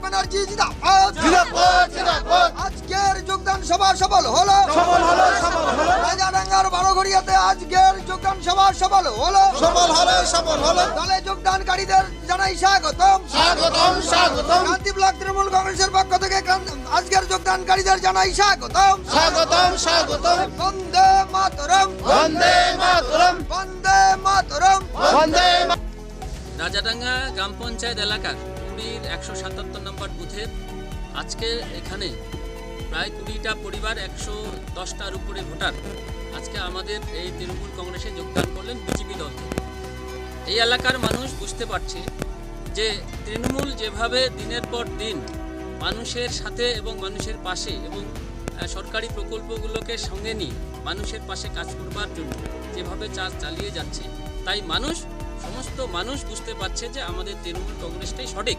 ব্যানার্জি জিন্দাবাদ জিন্দাবাদ জিন্দাবাদ। আজকের যোগদান সভা সফল হলো, সফল হলো, সফল হলো। রাজাডাঙ্গার বারোঘড়িয়াতে আজকের যোগদান সভা সফল হলো, সফল হলো, সফল হলো। দলে যোগদানকারীদের জানাই স্বাগতম, স্বাগতম, স্বাগতম। ক্রান্তি ব্লক তৃণমূল কংগ্রেসের পক্ষ থেকে আজকের যোগদানকারীদের জানাই স্বাগতম, স্বাগতম, স্বাগতম। বন্দে মাতরম, বন্দে মাতরম, বন্দে মাতরম, বন্দে। রাজাডাঙ্গা গ্রাম পঞ্চায়েত এলাকার 20-র 177 নম্বর বুথের আজকে এখানে প্রায় 20টা পরিবার 110টার উপরে ভোটার আজকে আমাদের এই তৃণমূল কংগ্রেসে যোগদান করলেন বিজেপি দল থেকে। এই এলাকার মানুষ বুঝতে পারছে যে তৃণমূল যেভাবে দিনের পর দিন মানুষের সাথে এবং মানুষের পাশে এবং সরকারি প্রকল্পগুলোকে সঙ্গে নিয়ে মানুষের পাশে কাজ করবার জন্য যেভাবে চাষ চালিয়ে যাচ্ছে, তাই মানুষ, সমস্ত মানুষ বুঝতে পারছে যে আমাদের তৃণমূল কংগ্রেসটাই সঠিক।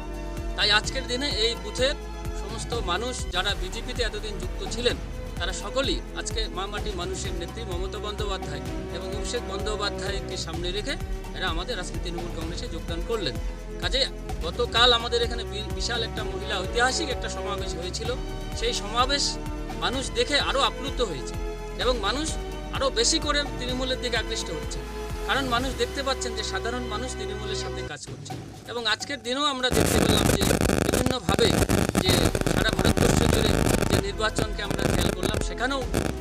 তাই আজকের দিনে এই বুথের সমস্ত মানুষ যারা বিজেপিতে এতদিন যুক্ত ছিলেন তারা সকলেই আজকে মামাটি মানুষের নেত্রী মমতা বন্দ্যোপাধ্যায় এবং অভিষেক বন্দ্যোপাধ্যায়কে সামনে রেখে এরা আমাদের আজকে তৃণমূল কংগ্রেসে যোগদান করলেন। কাজে গতকাল আমাদের এখানে বিশাল একটা মহিলা ঐতিহাসিক একটা সমাবেশ হয়েছিল। সেই সমাবেশ মানুষ দেখে আরও আপ্লুত হয়েছে এবং মানুষ আরও বেশি করে তৃণমূলের দিকে আকৃষ্ট হচ্ছে, কারণ মানুষ দেখতে পাচ্ছেন যে সাধারণ মানুষ তৃণমূলের সাথে কাজ করছে। এবং আজকের দিনেও আমরা দেখতে পেলাম যে বিভিন্নভাবে যে সারা ভারতবর্ষ জুড়ে যে নির্বাচনকে আমরা খেয়াল করলাম, সেখানেও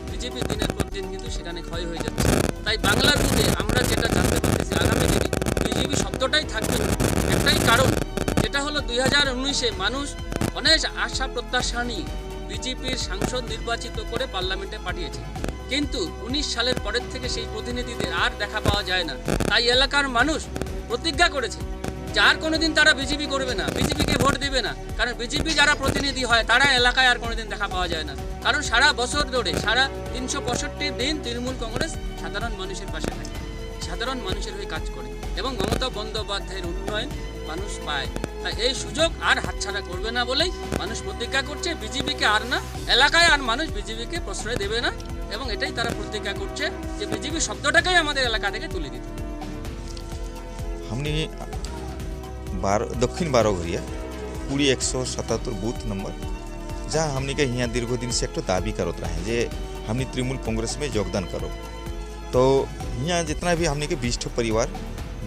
বিজেপি দিনের পর দিন কিন্তু সেখানে ক্ষয় হয়ে যাচ্ছে। তাই বাংলার বুকে আমরা যেটা জানতে পারতেছি, আগামী দিনে বিজেপি শব্দটাই থাকবে না। একটাই কারণ, যেটা হলো 2019-এ মানুষ অনেক আশা প্রত্যাশা নিয়ে বিজেপির সাংসদ নির্বাচিত করে পার্লামেন্টে পাঠিয়েছে, কিন্তু 19 সালের পরের থেকে সেই প্রতিনিধিদের আর দেখা পাওয়া যায় না। তাই এলাকার মানুষ প্রতিজ্ঞা করেছে যে আর কোনোদিন তারা বিজেপি করবে না, বিজেপিকে ভোট দেবে না, কারণ বিজেপি যারা প্রতিনিধি হয় তারা এলাকায় আর কোনোদিন দেখা পাওয়া যায় না। কারণ সারা বছর ধরে সারা 365 দিন তৃণমূল কংগ্রেস সাধারণ মানুষের পাশে থাকে, সাধারণ মানুষের হয়ে কাজ করে এবং মমতা বন্দ্যোপাধ্যায়ের উন্নয়ন মানুষ পায়। তাই এই সুযোগ আর হাতছাড়া করবে না বলেই মানুষ প্রতিজ্ঞা করছে বিজেপিকে আর না, এলাকায় আর মানুষ বিজেপিকে প্রশ্রয় দেবে না এবং এটাই তারা প্রতিজ্ঞা করছে যে বিজেপি শব্দটাকেই আমাদের এলাকা থেকে তুলে দিতে। हमने दक्षिण बारोघरिया 20-177 बूथ नंबर, जहाँ हमने के यहाँ दीर्घदिन से एक दाबी करत रहे जे हमने तृणमूल कांग्रेस में योगदान करो। तो यहाँ जितना भी हमने के 20 ठो परिवार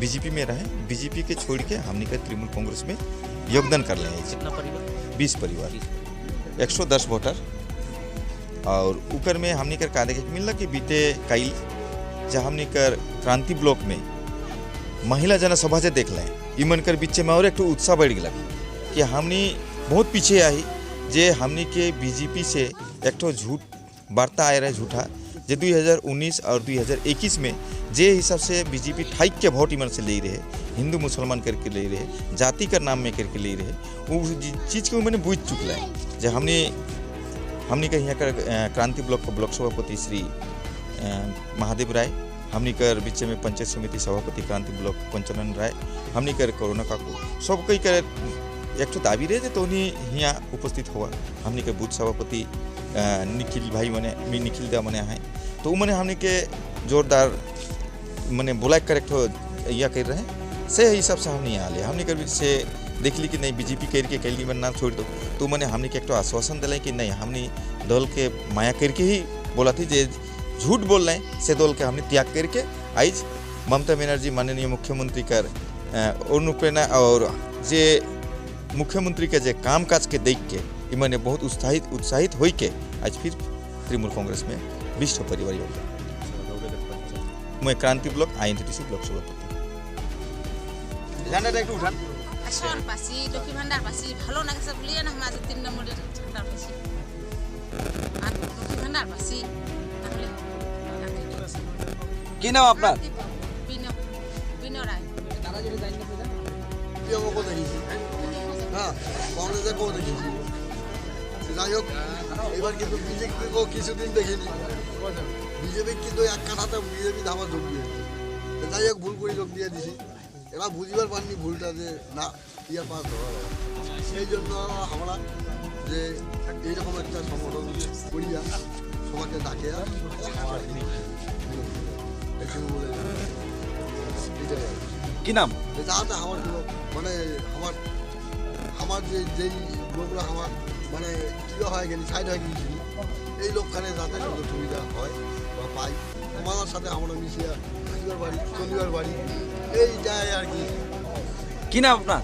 बीजेपी में रहे, बीजेपी के छोड़ के हमने के तृणमूल कांग्रेस में योगदान कर रहे हैं। कितना परिवार? 20 परिवार, 110 वोटर। और ऊपर में हमने कर का देखे मिलना कि बीते कल जहाँ हमने कर क्रांति ब्लॉक में महिला जनसभा से देख लें, इमन कर बीच में और एक उत्साह बढ़ गया कि हमने बहुत पीछे आई जे हमने के बीजेपी से एक झूठ वार्ता आए रहे झूठा जे 2019 और 2021 में जे हिसाब से बीजेपी ठाइक के वोट इमन से ले रहे, हिंदू मुसलमान करके ले रहे, जाति का नाम में करके ले रहे, वो चीज़ को मैंने बुझ चुका है। जे हमने हमने के यहाँ कर क्रांति ब्लॉक का ब्लॉक सभापति श्री महादेव राय, हमने कर बीच में पंचायत समिति सभापति क्रांति ब्लॉक पंचानन राय, हमने कर कोरोना काकू सब कई कर एक तो दाबी रहे तो उन्हीं यहाँ उपस्थित हुआ। हमने के बूथ सभापति निखिल भाई मने निखिल दा मने हैं, तो मैंने हमने के जोरदार मैंने बुला कर एक यह कर रहे हैं, से हिसाब से हमने यहाँ लिया। हमने कर से देख ली कि नहीं बीजेपी करके कैली मन नाम छोड़ दो, तो मैंने हमने के एक आश्वासन दिलाई कि नहीं हमने दल के माया करके ही बोला थी जे झूठ बोल रहे हैं से दल के हमने त्याग करके आज ममता बनर्जी माननीय मुख्यमंत्री कर अनुप्रेरणा और जे मुख्यमंत्री के जे काम काज के देख के इन्होंने बहुत उत्साहित हो के आज फिर तृणमूल कांग्रेस में 20 परिवार योगदान। मैं क्रांति ब्लॉक आईएनटीटीसी ब्लॉक सभापति। পাশি লক্ষ্মী ভান্ডার পাশি ভালো লাগছে বলিয়ে না আমাদের 3 নম্বরের ভান্ডার পাশি আর লক্ষ্মী ভান্ডার পাশি। তাহলে কি নাম আপনার? বিনয় রায়। হ্যাঁ, কংগ্রেসের কেউ দেখেছি। যাই হোক, এবার কিন্তু বিজেপিকেও কিছুদিন দেখিনি, বিজেপি কিন্তু এক কাঠাতে বিজেপি ধাবা যোগ দিয়েছে। যাই হোক, ভুল করে যোগ দিয়ে দিছি, এরা বুঝিবার পাননি ভুলটা যে না ইয়া পাস ধরা, সেই জন্য আমরা যে এইরকম একটা সংগঠন করিয়া সবাইকে ডাকিয়া বলে কি নাম? যাতে আমার কোনো মানে আমার আমার আমার যে যেই লোকরা আমার মানে কিলো হয়ে গেলি, সাইড হয়ে গিয়েছিল, এই লোকখানে যাতে সুযোগ সুবিধা হয় বা পাই। আমাদের সাথে আমরা মিশিয়ে থাকিবার বাড়ি, চলিবার বাড়ি, এই যায় আর কি। কি নাম আপনার?